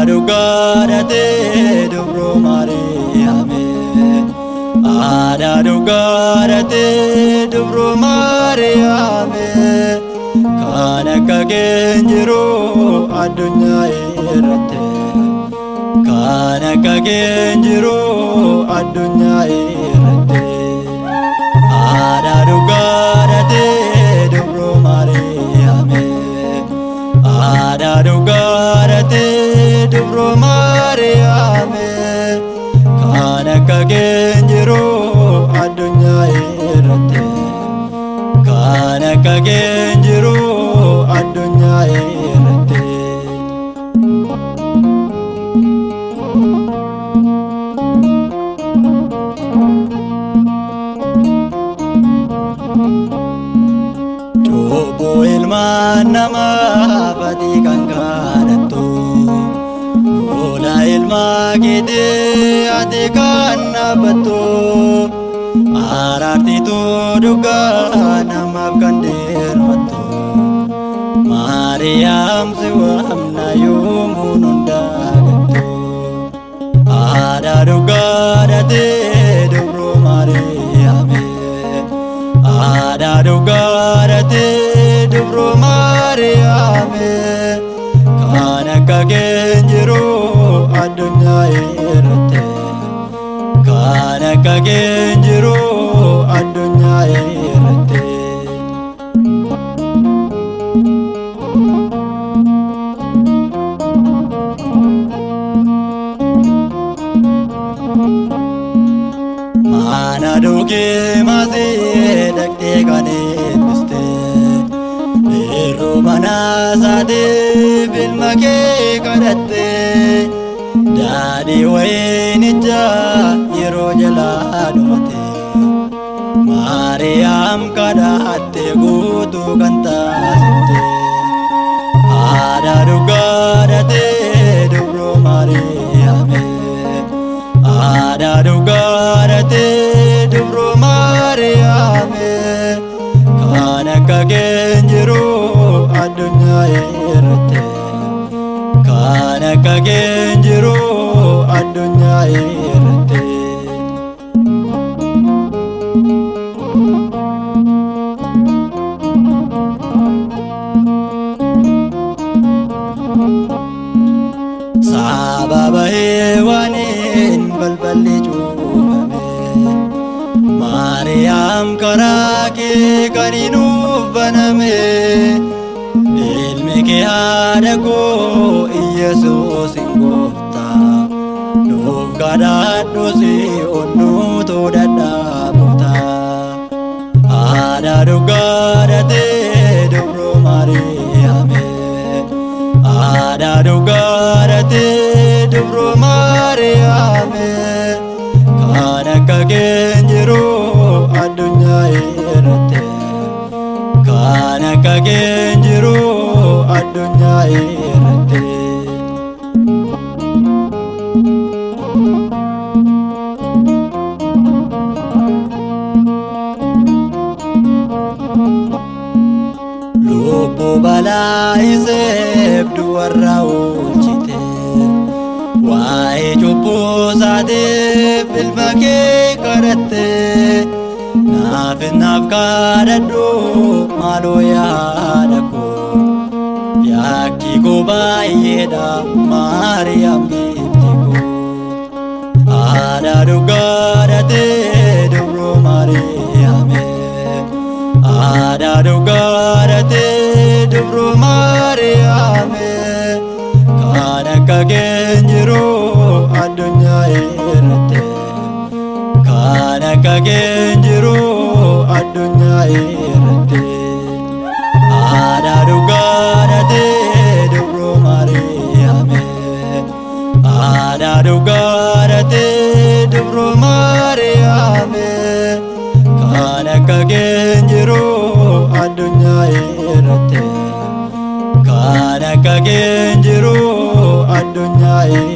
Dhugaadhatee dubroo Maariyaame. Haadha dhugaadhatee dubroo Maariyaame. Kan akka kee hin jiru addunyaa irratti. Kan akka kee hin jiru addunyaa irratti. Haadha dhugaadhatee dubroo Maariyaame. Haadha dhugaadhatee dubroo Maariyaame. Kan akka kee hin jiru addunyaa irratti. Kan akka kee hin jiru addunyaa irratti. Cubbuu ilmaan namaa fatii kan kadhattu, fuula ilmaa keetii ati kan dhaabbattu, araartituu dhugaa namaaf kan dirmattu, Maariyaam si waamna yoomuu nun daagattu. Haadha dhugaadhatee dubroo Maariyaame. Haadha dhugaadhatee dubroo Maariyaame. Kan akka kee hin jiru addunyaa irratti. Kan akka kee hin jiru addunyaa irratti. Mana dhugee maasii dhaqxee kan eebbiste, Yeroo mana isaatiif ilma kee kadhatte, Daadhii wayinichaa yeroo jalaa dhumate, Maariyaam kadhatte guutuu kan taasifte. Haadha dhugaadhatee dubroo Maariyaame. Haadha dhugaadhatee dubroo Maariyaame. Kan akka kee hin jiru addunyaa irratti. Kan akka kee hin jiru addunyaa irratti. Sababa heewaniin balballi cuufame, Maariyaam karaa kee kan nuuf baname, Ilmi kee haadha koo Iyyasuus hin gooftaa, nuuf kadhadhu si onnuutu dadhaabota. Haadha dhugaadhatee dubroo Maariyaame. Haadha dhugaadhatee dubroo Maariyaame. Kan akka kee hin jiru addunyaa irratti. Kan akka kee hin jiru addunyaa irratti. Lubbuu balaa iseef du'arraa oolchite, waa'ee cubbuu isaatiif ilma kee kadhatte, naaf naaf kadhadhu maaloo yaada koo, yakki koo baay'eedha Maariyaam giifti koo. Haadha dhugaadhatee dubroo Maariyaame. Haadha dhugaadhatee dubroo Maariyaame. Kan akka kee hin jiru addunyaa irratti. Kan akka kee hin jiru addunyaa irratti. Haadha dhugaadhatee dubroo Maariyaame. Haadha dhugaadhatee dubroo Maariyaame. Kan akka kee hin jiru addunyaa irratti. Kan akka kee hin jiru addunyaa irratti.